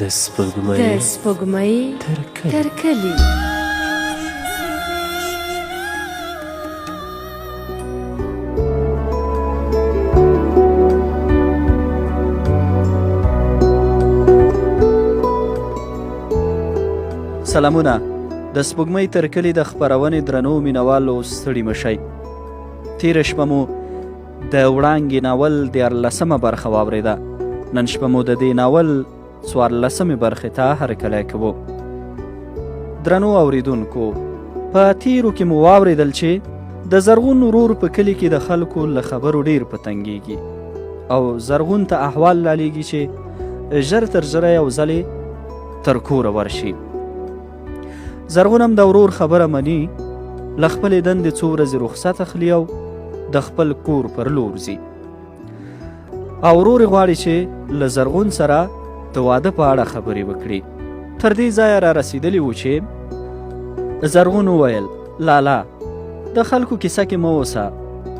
د سپوږمۍ د سپوږمۍ تر کلي. تر کلي. سلامونه، د سپوږمۍ تر کلي د خپرونې درنو مینوالو، ستړي مشئ. تېره شپه مو د وړانګې ناول 13مه برخه واورېده. نن شپه مو د دې ناول 14مې برخې ته هرکلی کوو. درنو اوریدونکو، په تیرو کې مو واورېدل چې د زرغون ورور په کلي کې د خلکو له خبرو ډیر په تنګیږي او زرغون ته احوال رالیږي چې ژر تر ژره یو ځلې تر کوره ورشي. زرغون هم د ورور خبره مني، له خپلې دندې څو ورځې رخصت اخلي او د خپل کور پر لور ځي، او ورور یې غواړي چې له زرغون سره د واده په اړه خبرې وکړي. تر دې ځایه را رسېدلي وو چې زرغون وویل: لالا، د خلکو کیسه کې مه اوسه،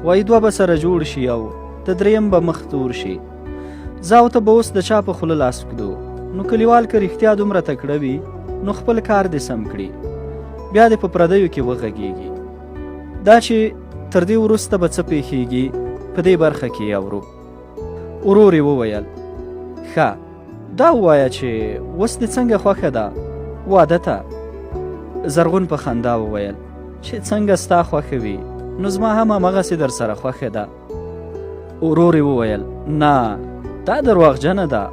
وایي دوه به سره جوړ شي او د دریم به مخ تور شي. زه او ته به اوس د چا په خوله لاس ږدو؟ نو کلیوال که رښتیا دومره تکړه وي، نو خپل کار دې سم کړي، بیا دې په پردیو کې وغږیږي. دا چې تر دې وروسته به څه پیښیږي، په دې برخه کې یې اورو. ورور یې وویل: ښه، دا ووایه چې اوس دې څنګه خوښه ده واده ته؟ زرغون په خندا وویل: چې څنګه ستا خوښه وي، نو زما هم همغسې در سره خوښه ده. ورور یې وویل: نه، دا درواغجنه ده،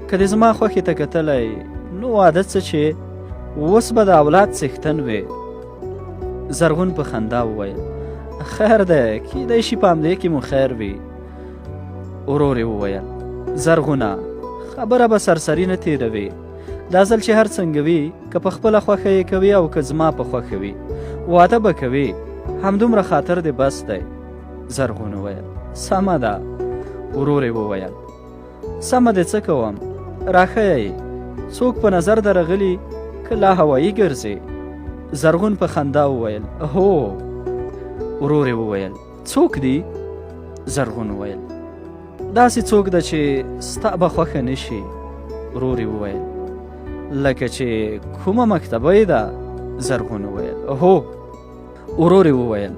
که دې زما خوښې ته کتلی، نو واده څه چې اوس به د اولاد څښتن وې. زرغون په خندا وویل: خیر دی، کیدای شي په همدې کې مو خیر وي. ورور یې وویل: زرغونه، خبره به سرسري نه تېروې. دا ځل چې هر څنګه وي، که په خپله خوښه یې کوي او که زما په خوښه وي، واده به کوي، همدومره خاطر دې بس دی. زرغون وویل: سمه ده. ورور یې وویل: سمه دې څه کوم، راښیه یې، څوک په نظر درغلي که لا هوایي ګرځې؟ زرغون په خندا وویل: هو. ورور یې وویل: څوک دي؟ زرغون وویل: داسې څوک ده چې ستا به خوښه نه شي. ورور یې وویل: لکه چې کومه مکتبه یې ده؟ زرغون وویل: هو. ورور یې وویل: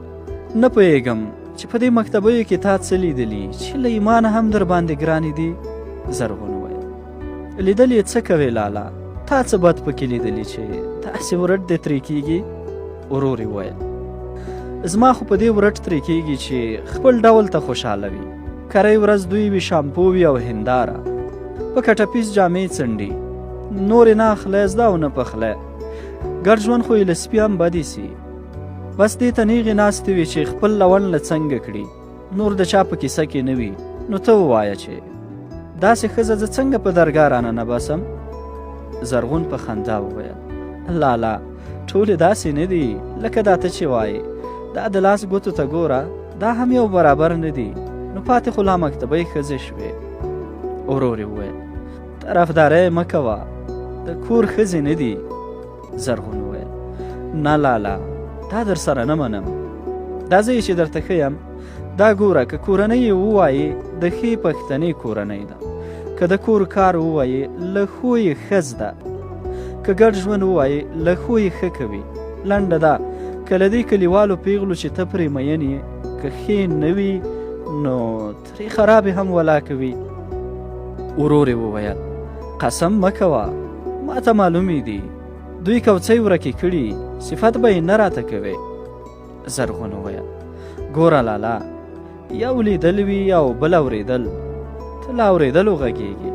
نه پوهېږم چې په دې مکتبیو کې تا څه لیدلي چې له ایمانه هم در باندې ګرانې دي. زرغون وویل: لیدل یې څه کوې لالا، تا څه بد پکې لیدلي چې داسې ورټ دې ترې کیږي؟ ورور یې وویل: زما خو په دې ورټ ترې کیږي چې خپل ډول ته خوشحاله وي، کرۍ ورځ دوی وي، شامپو وي او هنداره، په کټپیس جامې څنډي، نورې نه اخلی زده او نه پخلی، ګډ ژوند خو یې له سپي هم بدې سي، بس دې ته نیغې ناستې وي چې خپل لون له څنګه کړي، نور د چا په کیسه کې نه وي. نو ته ووایه چې داسې ښځه زه څنګه په درګاه راننه باسم؟ زرغون په خندا وویل: لالا، ټولې داسې نه دي لکه دا ته چې وایې، دا د لاس ګوتو ته ګوره، دا هم یو برابر نه دي، نو پاتې خو لا مکتبۍ ښځې شوې. ورور یې وویل: طرفداری مه کوه، د کور ښځې نه دي. زرغون وویل: نه لالا، دا در سره نه منم، دا زه یې چې درته ښیم، دا ګوره، که کورنۍ یې ووایې د ښې پښتنې کورنۍ ده، که د کور کار ووایې له ښو یې ښه زده، که ګډ ژوند ووایې له ښو یې ښه کوي. لنډه دا که له دې کلیوالو پیغلو چې ته پرې میین یې، که ښې نه وي نو ترې خرابې هم ولا کوي. ورور یې وویل: قسم مه کوه، ما ته معلومې دي، دوی کوڅۍ ورکې کړي، صفت به یې نه راته کوې. زرغون وویل: ګوره لالا، یو لیدل وي او بل اورېدل، ته له اورېدلو غږېږې،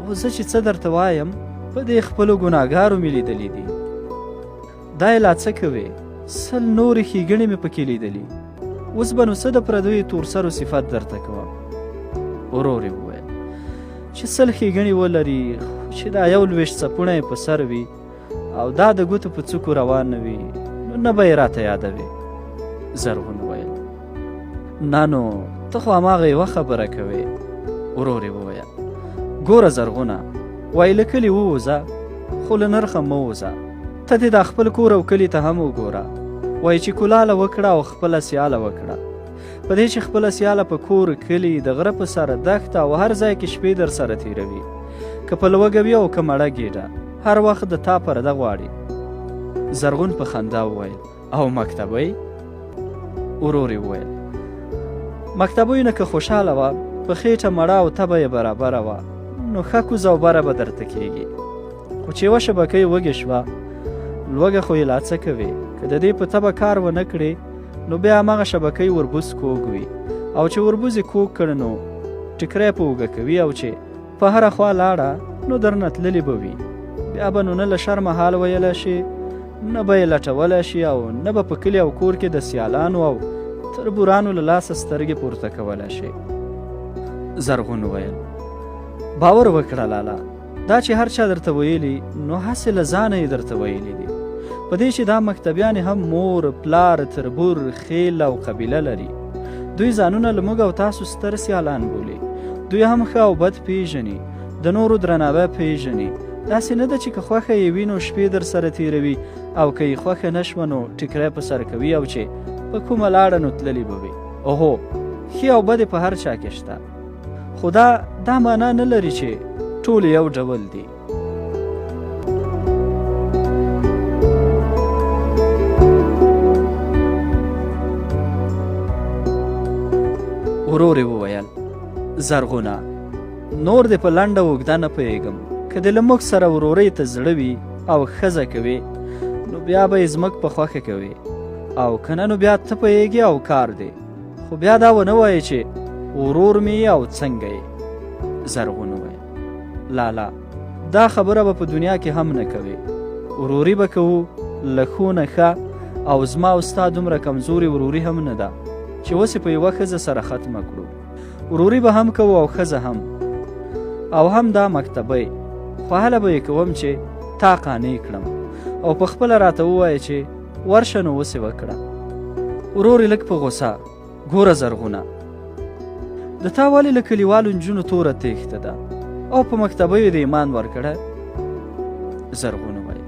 خو زه چې څه درته وایم په دې خپلو ګناهګارو مې لیدلي دي. دا یې لا څه کوې، 100 نورې ښېګڼې مې پکې لیدلي، اوس به نو څه د پردیو تورسرو صفت درته کوم. ورور یې وویل: چې 100 ښېګڼې ولري، خو چې دا یو لوېشت څپوڼه یې په سر وي او دا د ګوتو په څوکو روان نه وي، نو نه به یې راته یادوې. زرغون وویل: نه نو ته خو هماغه یوه خبره کوې. ورور یې وویل: ګوره زرغونه، وایي له کلي ووځه خو له نرخه مه وځه، ته دې دا خپل کور او کلي ته هم وګوره. وایي چې کولاله وکړه او خپله سیاله وکړه، په دې چې خپله سیاله په کور، کلي، د غره په سر، دښته او هر ځای کې شپې در سره تېروي، که په لوږه وي او که مړه ګېډه، هر وخت د تا پرده غواړي. زرغون په خندا وویل، او مکتبۍ؟ ورور یې وویل، مکتبۍ نه که خوشحاله وه، په خېټه مړه او تبه یې برابره وه، نو ښه کوزه او بره به درته کېږي. خو چې یوه شبکۍ وږې شوه، لوږه خو یې لا څه کوې، که د دې په تبه کار ونه کړې نو بیا هماغه شبکۍ وربوز کوږ وي، او چې وربوز یې کوږ کړ نو ټیکری په اوږه کوي، او چې په هره خوا لاړه نو درنه تللې به وي. بیا به نو نه له شرمه حال ویلی شي، نه به یې لټولی شي، او نه به په کلي او کور کې د سیالانو او تربورانو له لاسه سترګې پورته کولی شي. زرغون ویل، باور وکړه لالا، دا چې هر چا درته ویلي نو هسې له ځانه یې درته ویلي دي. په دې چې دا مکتبیانې هم مور، پلار، تربور، خیل او قبیله لري. دوی ځانونه له موږ او تاسو ستر سیالان بولي. دوی هم ښه او بد پیژني، د نورو درناوی پیژني. داسې نه ده چې که خوښه یې وي نو شپې در سره تېروي، او که یې خوښه نه شوه نو ټیکری په سر کوي، او چې په کومه لاړه نو تللي به وي. اوهو، ښې او بدې په هر چا کې شته، خو دا معنا نه لري چې ټول یو ډول دي. ورور یې وویل، زرغونه نور دې په لنډه اوږده نه پوهېږم، که دې له موږ سره ورورۍ ته زړه وي او ښځه کوې نو بیا به یې زموږ په خوښه کوې، او که نه نو بیا ته پوهېږې او کار دی، خو بیا دا ونه وایې چې ورور مې او څنګه یې. زرغون وویل، لالا دا خبره به په دنیا کې هم نه کوې، وروري به کوو له ښو نه ښه، او زما او ستا دومره کمزورې وروري هم نه ده چې اوس یې په یوه ښځه سره ختمه کړو. وروري به هم کوو او ښځه هم، او هم دا مکتبۍ، خو هله به یې کوم چې تا قانع کړم او په خپله راته ووایې چې ورشه نو اوس یې وکړه. ورور یې لږ په غوسه، ګوره زرغونه، د تا ولې له کلیوالو نجونو توره تېښته ده او په مکتبیو د ایمان ورکړی؟ زرغون وویل،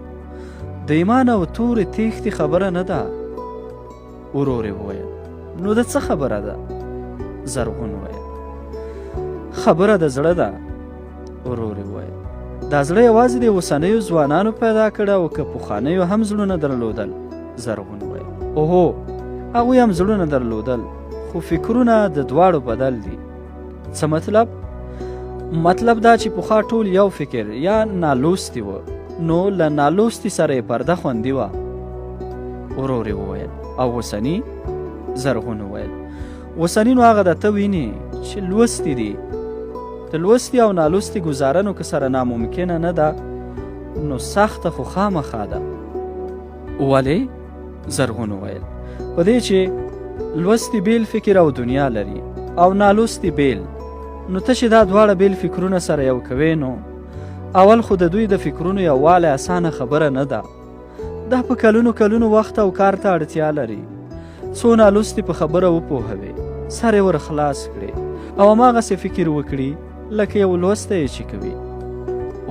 د ایمان او تورې تېښتې خبره نه ده. ورور یې وویل، نو د څه خبره ده؟ زرغون وویل، خبره د زړه ده. ورور یې وویل، دا زړه یوازې د اوسنیو ځوانانو پیدا کړی او که پخوانیو هم زړونه درلودل؟ زرغون وویل، اوهو، هغوی هم زړونه درلودل، خو فکرونه د دواړو بدل دي. څه مطلب؟ مطلب دا چې پخوا ټول یو فکر یا نالوستي و، نو له نالوستي سره یې پرده خوندي وه. ورور یې وویل، او اوسني؟ زرغون وویل، اوسني نو هغه د ته وینې چې لوستي دي. د لوستي او نالوستي ګزاره نو که سره ناممکنه نه ده نو سخته خو خامخا ده. ولې؟ زرغون وویل، په دې چې لوستي بیل فکر او دنیا لري او نالوستي بیل، نو ته چې دا دواړه بیل فکرونه سره یو کوې نو اول خو د دوی د فکرونو یووالی اسانه خبره نه ده. دا په کلونو کلونو وخت او کار ته اړتیا لري، څو نالوستي په خبره وپوهوې، سر یې ور خلاص کړې او هماغسې فکر وکړي لکه یو لوستی یې چې کوي.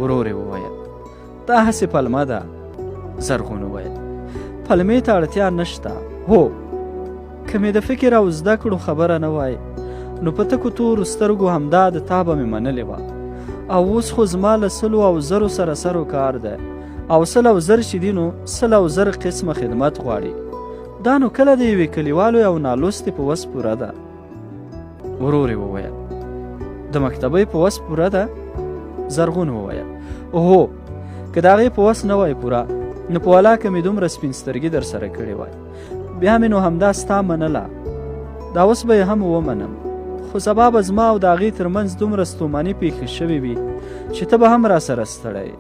ورور یې وویل، دا هسې پلمه ده. زرغون وویل، پلمې ته اړتیا نشته. هو، که مې د فکر او زده کړو خبره نه وای نو په تکو تورو سترګو همدا د تا به مې منلې وه، او اوس خو زما له 100 او 1000 سره سر و کار دی، او 100 او 1000 چې دي نو 100 او 1000 قسمه خدمت غواړي. دا نو کله د یوې کلیوالو او نالوستې په وس پوره ده. ورور یې وویل، د مکتبۍ په وس پوره ده؟ زرغون وویل، اوهو، که د هغې په وس نه وای پوره نو په ولاکه مې دومره سپین سترګي در سره کړې وای، بیا مې نو همدا ستا منله، دا اوس به یې هم ومنم، خو سبا به زما او د هغې تر منځ دومره ستوماني پېښې شوې وي چې ته به هم راسره ستړی یې.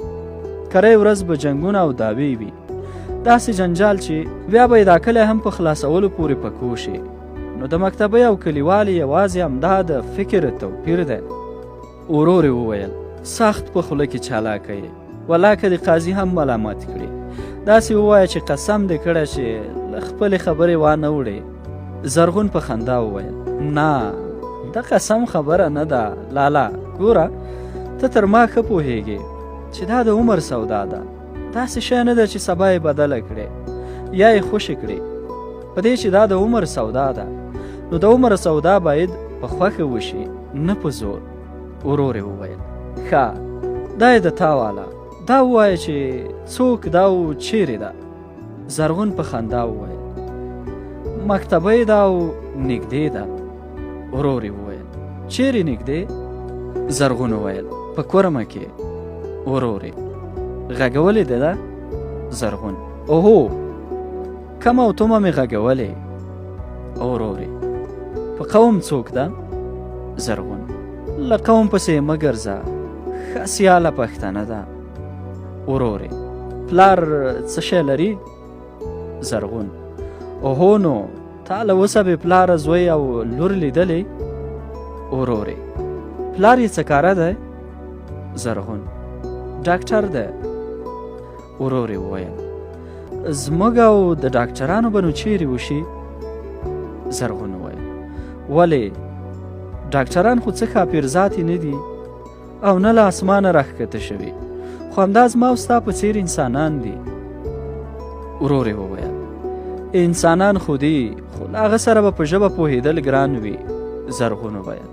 کرۍ ورځ به جنګونه او دعوې وي، داسې جنجال چې بیا به یې دا کلی هم په خلاصولو پورې پکو شي. نو د مکتبۍ او کلیوالې یوازې همدا د فکر توپیر دی. ورور یې وویل، سخت په خوله کې چالاکه یې، ولاکه دې قاضي هم ملامت کړي، داسې ووایه چې قسم دې کړی چې له خپلې خبرې وانه وړې. زرغون په خندا وویل، نه، د قسم خبره نه ده لالا، ګوره ته تر ما ښه پوهېږې چې دا د عمر سودا ده، داسې شی نه ده چې سبا یې بدله کړې یا یې خوشې کړې. په دې چې دا د عمر سودا ده نو د عمر سودا باید په خوښه وشي، نه په زور. ورور یې وویل، ښه دا یې د تا والا، دا ووایه چې څوک دا او چیرې ده؟ زرغون په خندا وویل مکتبه ده او نږدې ده. ورور یې وویل چیرې نږدې؟ زرغون وویل په کورمه کې. ورور یې غږولې ده ده؟ زرغون اوهو کمه او تومه مې غږولې. ورور یې په قوم څوک ده؟ زرغون له قوم پسې مه ګرځه، ښه سیاله پښتنه ده. ورور یې پلار څه شی لري؟ زرغون اوهو نو تا له اوسه بې پلاره زوی او لور لیدلې؟ ورور یې پلار یې څه کاره دی؟ زرغون ډاکټر دی. ورور یې وویل زموږ او د ډاکټرانو به نو چیرې وشي؟ زرغون وویل ولې ډاکټران خو څه ښاپېرذاتې نه دي او نه له اسمانه راښکته شوي، خو همدا زما او ستا په څیر انسانان دي. ورور یې وویل انسانان خو دي، خو له هغه سره به په ژبه پوهېدل ګران وي. زرغون وویل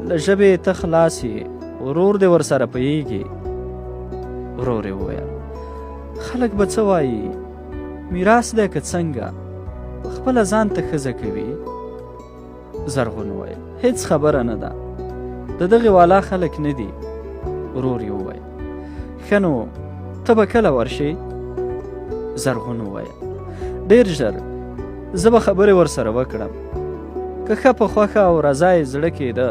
له ژبې ته خلاص یې، ورور دې ورسره پوهېږي. ورور یې وویل خلک به څه وایي، میراث دی که څنګه، په خپله ځان ته ښځه کوي؟ زرغون وویل هیڅ خبره نه ده، د دغې والا خلک نه دي. ورور یې وویل ښه نو ته به کله ورشې؟ زرغون وویل ډېر ژر، زه به خبرې ورسره وکړم، که ښه په خوښه او رضا یې زړه کېده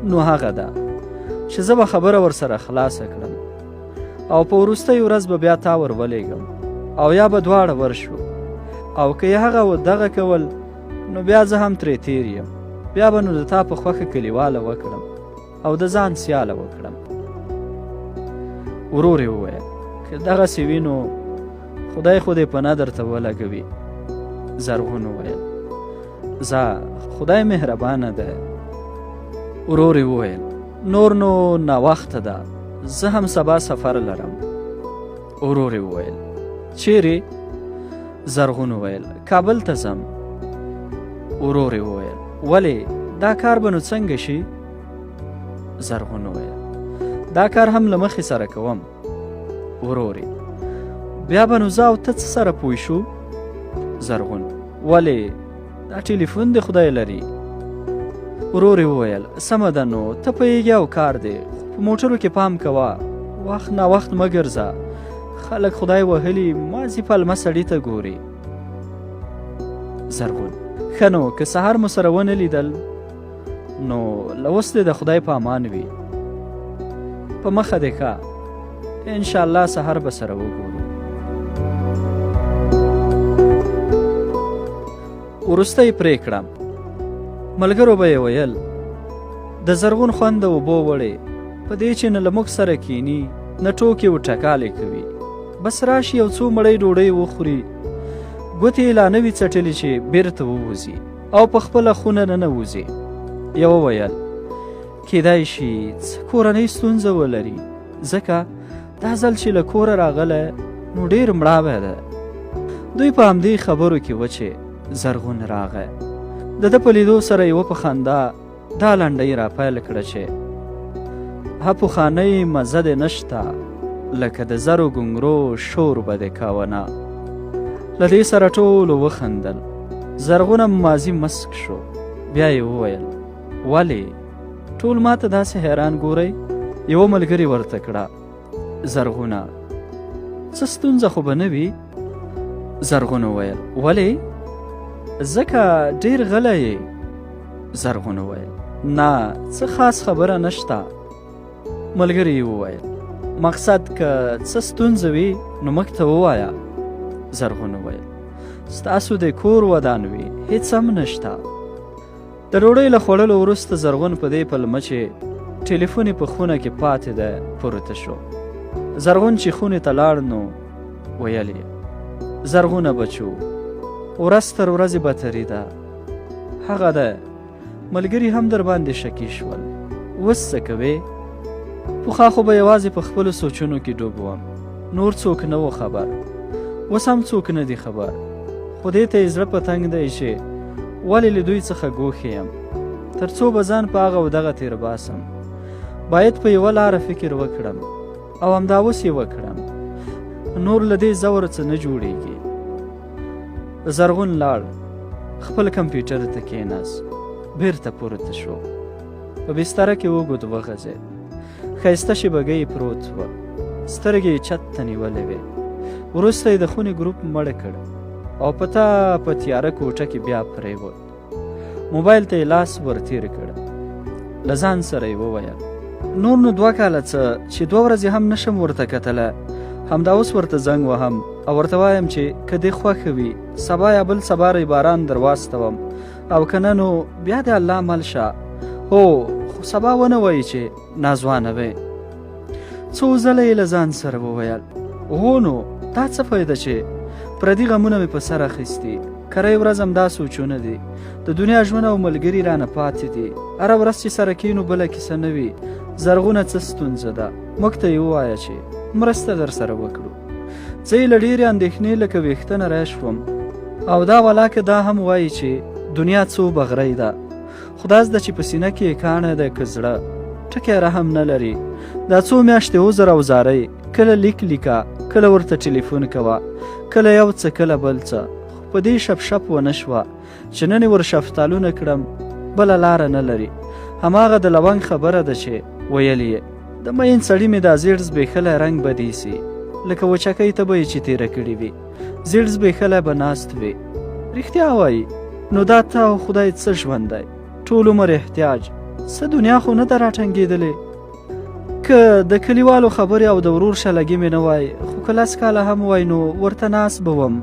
نو هغه ده چې زه به خبره ورسره خلاصه کړم او په وروستۍ ورځ به بیا تا ور ولېږم او یا به دواړه ورشو، او که یې هغه و دغه کول نو بیا زه هم ترې تېر یم، بیا به نو د تا په خوښه کلیواله وکړم او د ځان سیاله وکړم. ورور یې وویل که دغسې وي نو خدای خو دې پناه درته ولګوي. زرغون وویل ځه خدای مهربانه دی. ورور یې وویل نور نو ناوخته ده، زه هم سبا سفر لرم. ورور یې وویل چیرې؟ زرغون وویل کابل ته ځم. ورور یې وویل ولې دا کار به نو څنګه شي؟ زرغون وویل دا کار هم له مخې سره کوم. ورور یې بیا به نو زه او ته څه سره پوه شو؟ زرغون ولې دا ټلیفون دې خدای لري. ورور یې وویل سمه ده نو ته پوهېږې او کار دی، خو په موټرو کې پام کوه، وخت ناوخت مه ګرځه، خلک خدای وهلي مازې پلمه سړي ته ګوري. زرغون ښه نو که سهار مو سره ونه لیدل نو له اوس دې د خدای په امان وي، په مخه دې ښه، انشاءالله سهار به سره وګورو. وروسته یې پرېکړه. ملګرو به یې ویل د زرغون خوند د اوبو وړې، په دې چې نه له موږ سره کینی نه ټوکې و ټکالې کوي، بس راشي یو څو مړۍ ډوډۍ وخوري، ګوتې یې لا نه وي څټلې چې بیرته ووځي او په خپله خونه ننوځي. یوه ویل کیدای شي څه کورنۍ ستونزه ولري، ځکه دا ځل چې له کوره راغلی نو ډېر مړاوی دی. دوی په همدې خبرو کې وه چې زرغون راغی. د ده په لیدو سره یوه په خندا دا لنډۍ راپیل کړه چې ها پخوانۍ مزه دې نشته، لکه د زرو ګونګرو شور به دې کاوه نه. له دې سره ټولو وخندل. زرغونه مازي مسک شو. بیا یې وویل ولې ټول ماته داسې حیران ګورئ؟ یوه ملګري ورته کړه زرغونه څه ستونزه خو به نه وي؟ زرغون وویل ولې؟ ځکه ډېر غلی یې. زرغون وویل نه څه خاص خبره نشته. ملګري یې وویل مقصد که څه ستونزه وي نو موږ ته ووایه. زرغون وویل ستاسو د کور ودان وي، هیڅ هم نشته. د ډوډۍ له خوړلو وروسته زرغون په دې پلمه چې ټلیفون یې په خونه کې پاتې دی پورته شو. زرغون چې خونې ته لاړ نو ویل یې زرغونه بچو ورځ تر ورځې بتري ده، هغه ده ملګري هم در باندې شکي شول، اوس څه کوې؟ پخوا خو به یوازې په خپلو سوچونو کې ډوب وم، نور څوک نه و خبر، اوس هم څوک نه دي خبر، خو دې ته یې زړه په تنګ دی چې ولې له دوی څخه ګوښې یم، تر څو به ځان په هغه او دغه تېر باسم. باید په یوه لاره فکر وکړم. او همدا اوس یې وکړم. نور له دې زوره څه نه جوړیږي. زرغون لاړ، خپل کمپیوټر ته کېناست، بیرته پورته شو، په بستره کې اوږد وغځېد. ښایسته شیبګۍ پروت و، سترګې یې چت ته نیولې وې. وروسته یې د خونې ګروپ مړ کړ او په تا په تیاره کوټه کې بیا پرېوت. موبایل ته یې لاس ورتېر کړ، له ځان سره یې وویل: نور نو 2 کاله څه چې 2 ورځې هم نشم ورته کتلی. همدا اوس ورته زنګ وهم او ورته وایم چې که دې خوښه وي سبا یا بل سبا ریباران در واستوم، او که نه نو بیا د الله مل شه. هو، خو سبا ونه وایي چې ناځوانه وې. څو ځله یې له ځان سره وویل: هو نو دا څه فایده چې پردي غمونه مې په سر اخیستي. کرۍ ورځ همدا سوچونه دي، د دنیا ژوند او ملګري رانه پاتې دي. هره ورځ چې سره کینو بله کیسه نه وي. زرغونه څه ستونزه ده؟ موږ ته یې ووایه چې مرسته در سره وکړو. زه یې له ډېرې اندېښنې لکه ویښته نری شوم. او دا ولاکه دا هم وایي چې دنیا څو بغرۍ ده، خدا زده چې په سینه کې یې کاڼی دی که زړه، ټکی رحم نه لري. دا څو میاشتې عذر او زارۍ، کله لیک لیکه، کله ورته ټلیفون کوه، کله یو څه کله بل څه، خو په دې شپ شپ ونه شوه چې نن یې ور شفتالونه کړم. بله لاره نه لري، هماغه د لونګ خبره ده چې ویل یې: د مین سړي مې دا زیړ زبېښلی رنګ بدې سي، لکه وچکۍ ته به یې چې تېره کړې وي، زیړ زبېښلی به ناست وي. رښتیا وایي، نو دا ته او خدای څه ژوند دی؟ ټول عمر احتیاج، څه دنیا خو نه ده راټنګېدلې. که د کلیوالو خبرې او د ورور شلګي مې نه وای، خو که 10 کاله هم وای نو ورته ناست به وم.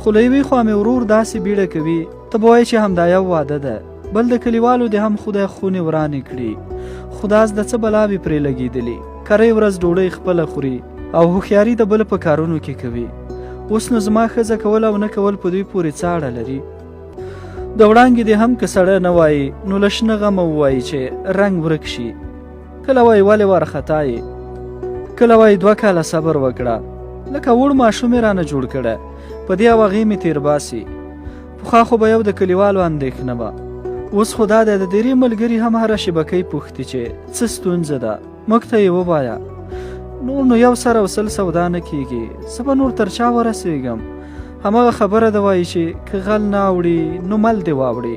خو له یوې خوا مې ورور داسې بیړه کوي، ته به وایې چې همدا یو واده ده. بل د کلیوالو دې هم خدای خونې ورانې کړي، خدا زده څه بلاوې پرې لګېدلي. کرۍ ورځ ډوډۍ خپله خوري او هوښیاري د بل په کارونو کې کوي. اوس نو زما ښځه کول او نه کول په دوی پورې څه اړه لري؟ د وړانګې دې هم که سړی نه وایي نو له شنه غمه ووایي چې رنګ ورک شي. کله وایي ولې وارخطا یې، کله وایي 2 کاله صبر وکړه، لکه وړ ماشوم یې رانه جوړ کړی، په دې او هغې مې تېر باسي. پخوا خو به یو د کلیوالو اندېښنه وه، اوس خو دا دی د دېرې ملګري هم هره شېبه کوي پوښتي چې څه ستونزه ده، موږ ته یې ووایه. نور نو یو سر او سل سودا نه کیږي، زه به نور تر چا ورسېږم؟ هماغه خبره ده وایي چې که غل نه اوړي نو مل دې واوړي.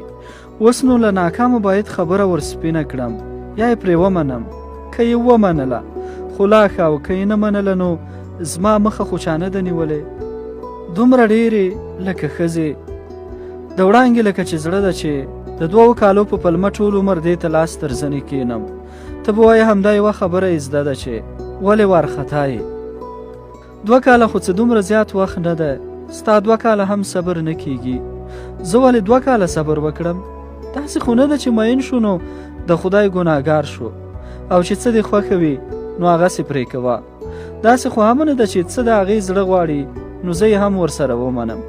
اوس نو له ناکامه باید خبره ور سپینه کړم، یا یې پرې ومنم. که یې ومنله خو لا ښه، او که یې نه منله نو زما مخه خو چا نه ده نیولې. دومره ډېرې لکه ښځې د وړانګې لکه چې زړه ده چې د 2 کالو په پلمه ټول عمر دې ته لاس تر زنې کینم. ته به وایې همدا یوه خبره یې زده ده چې ولې وارخطا یې. 2 کاله خو څه دومره زیات وخت نه دی، ستا 2 کاله هم صبر نه کیږي. زه ولې 2 کاله صبر وکړم؟ داسې خو نه ده چې مین شو نو د خدای ګناهګار شو، او چې څه دې خوښه وي نو هغسې پرې کوه. داسې خو هم نه ده چې څه د هغې زړه غواړي نو زه یې هم ورسره ومنم،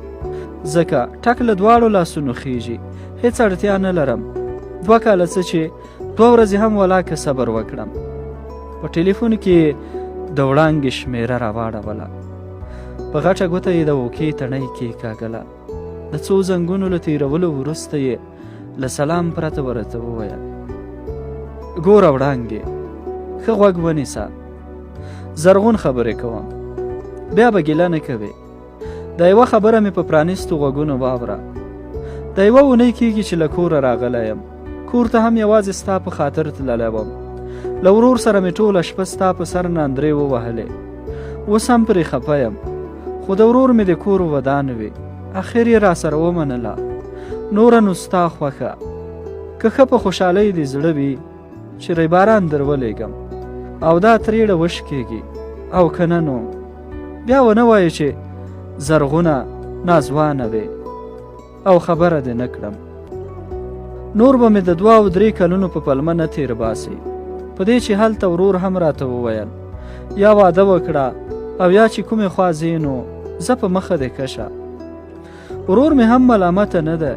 ځکه ټک له دواړو لاسونو خیږي. هېڅ اړتیا نه لرم. 2 کاله څه چې 2 ورځې هم ولاکه صبر وکړم. په ټلیفون کې د وړانګې شمېره راواړوله، په غټه ګوته یې د اوکې تڼۍ کېکاږله. د څو زنګونو له تېرولو وروسته یې له سلام پرته ورته وویل: ګوره وړانګې، ښه غوږ ونیسه، زرغون خبرې کوم، بیا به ګیله نه کوې. دا یوه خبره مې په پرانیستو غوږونو واوره. دا یوه اونۍ کیږي چې له کوره راغلی یم. کور ته هم یوازې ستا په خاطر تللی وم. له ورور سره مې ټوله شپه ستا په سر ناندرې ووهلې، اوس هم پرې خفه یم. خو د ورور مې د کور ودان وي، اخر یې راسره ومنله. نوره نو ستا خوښه، که ښه په خوشحالۍ دې زړه وي چې ریباران در ولېږم او دا ترېړه وشکېږي، او که نه نو بیا ونه وایې چې زرغونه ناځوانه وې او خبره دې نه کړم. نور به مې د 2 او 3 کلونو په پلمه نه تېر باسي. په دې چې هلته ورور هم راته وویل یا واده وکړه او یا چې کومې خوا ځې نو زه په مخه دې ښه شه. ورور مې هم ملامته نه ده،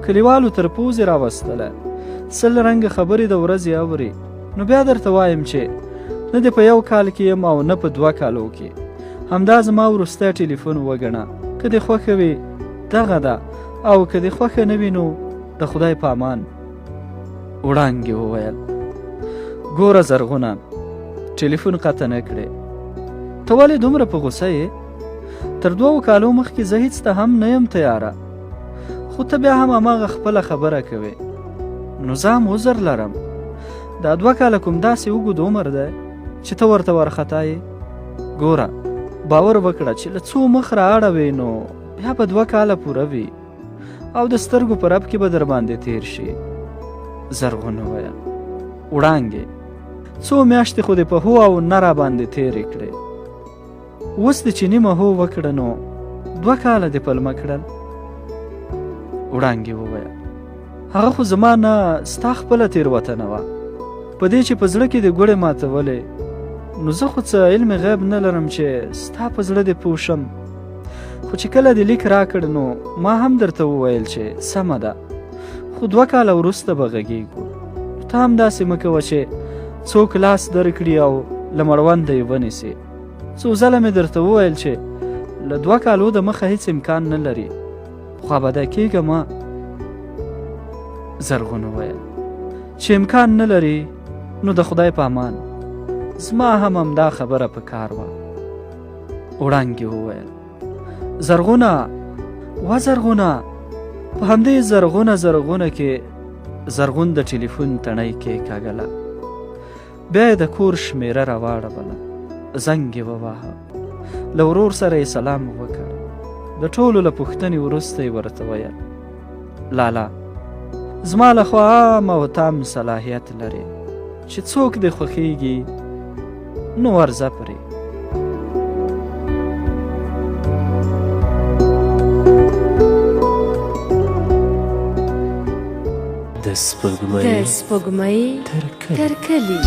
کلیوالو تر پوزې راوستله، سل رنګه خبرې د ورځې اوري. نو بیا درته وایم چې نه دې په 1 کال کې یم او نه په 2 کالو کې. همدا زما وروستی ټلیفون وګڼه، که دې خوښه وي دغه ده، او که دې خوښه نه وي نو د خدای په امان. وړانګې وویل: ګوره زرغونه، ټلیفون قطع نه کړې. ته ولې دومره په غوسه یې؟ تر دوو کالو مخکې زه هیڅ ته هم نه یم تیاره، خو ته بیا هم هماغه خپله خبره کوې، نو زه هم عذر لرم. دا 2 کاله کوم داسې اوږد عمر دی چې ته ورته وارخطا یې؟ ګوره، باور وکړه چې له څو مخ را اړوې نو بیا به 2 کاله پوره وي او د سترګو په رپ کې به در باندې تیر شي. زرغون وویل: وړانګې، څو میاشتې خو دې په هو او نه را باندې تیرې کړې، اوس دې چې نیمه هو وکړه نو 2 کاله دې پلمه کړل. وړانګې وویل: هغه خو زما نه، ستا خپله تېروتنه وه. په دې چې په زړه کې دې ګوړې ماتولې، نو زه خو څه علم غیب نه لرم چې ستا په زړه دې پوه شم. خو چې کله دې لیک راکړ نو ما هم درته وویل چې سمه ده، خو 2 کاله وروسته به غږېږو. ته هم داسې مه کوه چې څوک لاس درکړي او له مړونده یې ونیسي. څو ځله مې درته وویل چې له 2 کالو د مخه هیڅ امکان نه لري، خوابده کېږه مه. زرغون وویل: چې امکان نه لري نو د خدای په امان، زما هم همدا خبره په کار وه. وړانګې وویل: زرغونه، وه زرغونه. په همدې زرغونه زرغونه کې زرغون د ټلیفون تڼۍ کېکاږله. بیا یې د کور شمېره راواړوله، زنګ یې وواهه، له ورور سره یې سلام وکړ. د ټولو له پوښتنې وروسته یې ورته ویل: لالا، زما له خوا عام او تام صلاحیت لرې، چې څوک دې خوښېږي نو ورځه پرې. د سپوږمۍ تر کلي.